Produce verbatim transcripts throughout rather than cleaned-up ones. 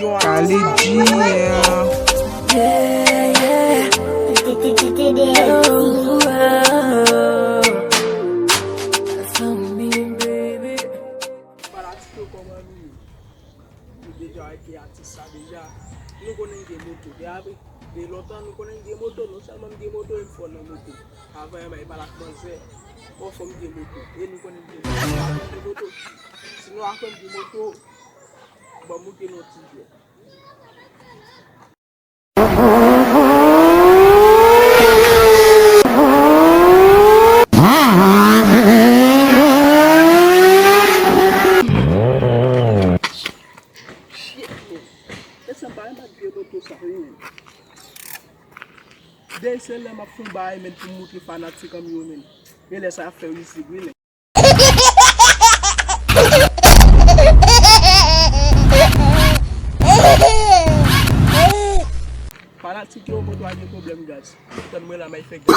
Khaled G, yeah. Fanatik yo, kòman nou ye? Nou deja wè ki atis sa deja. Nou konnen m gen moto. De apre, de lontan nou konnen m gen moto. Non sèlman m gen moto, e m fò nan moto. Avan, m bay bal ak manzè. Bon, fò m gen moto. E nou konnen m gen moto. Avan m gen moto. Sinon, avan m gen moto, ban m moute nan ti jwèt. Shit, man. E sa m pa renmen ak vye moto sa, wi. Dèyè se lè m ap fè yon bagay, men pou m moutre fanatik an m yo, men. E lè sa ap fè rizik, wi, men. Fanatik yo, kote w gen pwoblèm gaz? Tann mwen la, may fè gaz.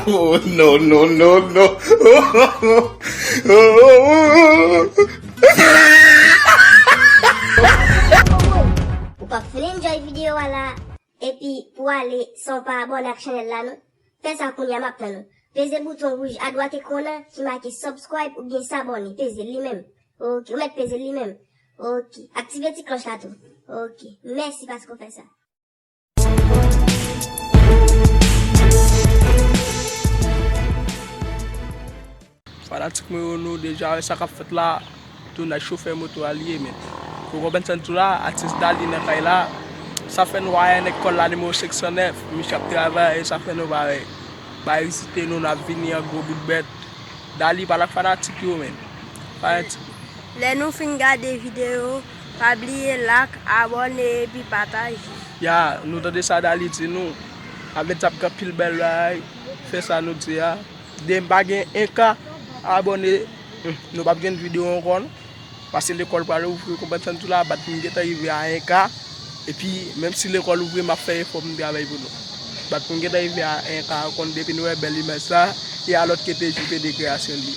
Oh, no, no, no, no. Ou p ap fin enjoy videyo a la, epi pou ale san w pa abòne ak chanèl la, non? Fè sa kounye a, m ap tann ou. Peze bouton wouj adwat ekran an ki make subscribe oubyen s'abonner. Peze l li menm. Ok, ou mèt peze l li menm. Ok, aktive ti klòch la tou. Ok, mèsi paske w fè sa. Fanatik mwen yo, nou deja wè sa k ap fèt la. Tounaj chofè moto a li ye, men. Ou konprann sa m di w la, atis Dali nan kay la. Sa fè nou wè nèg kòl la nimewo senk san nèf, misye ap travay, e sa fè nou pa wè. Pa ezite non, n ap vini an gwo bout bèt. Dali pale ak fanatik yo, men. Fanatik. Lè nou fin gade videyo, pa bliye like, abòne epi pataje. Ya, nou tande sa Dali di nou. Avèk sa ap gen anpil bèl bagay. Fè sa nou di a. Demen m pa gen en ka abòne, hmm, nou p ap gen videyo ankò, non. Paske lekòl pral ouvri, konprann sa m di w la, bat pou m gentan rive a en ka. Epi, menm si lekòl ouvri, m ap fè efò pou m travay pou nou. Bat pou m gentan rive a en ka, konn depi nou wè bèl imaj sa, e a lòt ke T J P de kreyasyon li.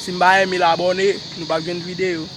Si m pa gen mil abòne, nou p ap gen videyo.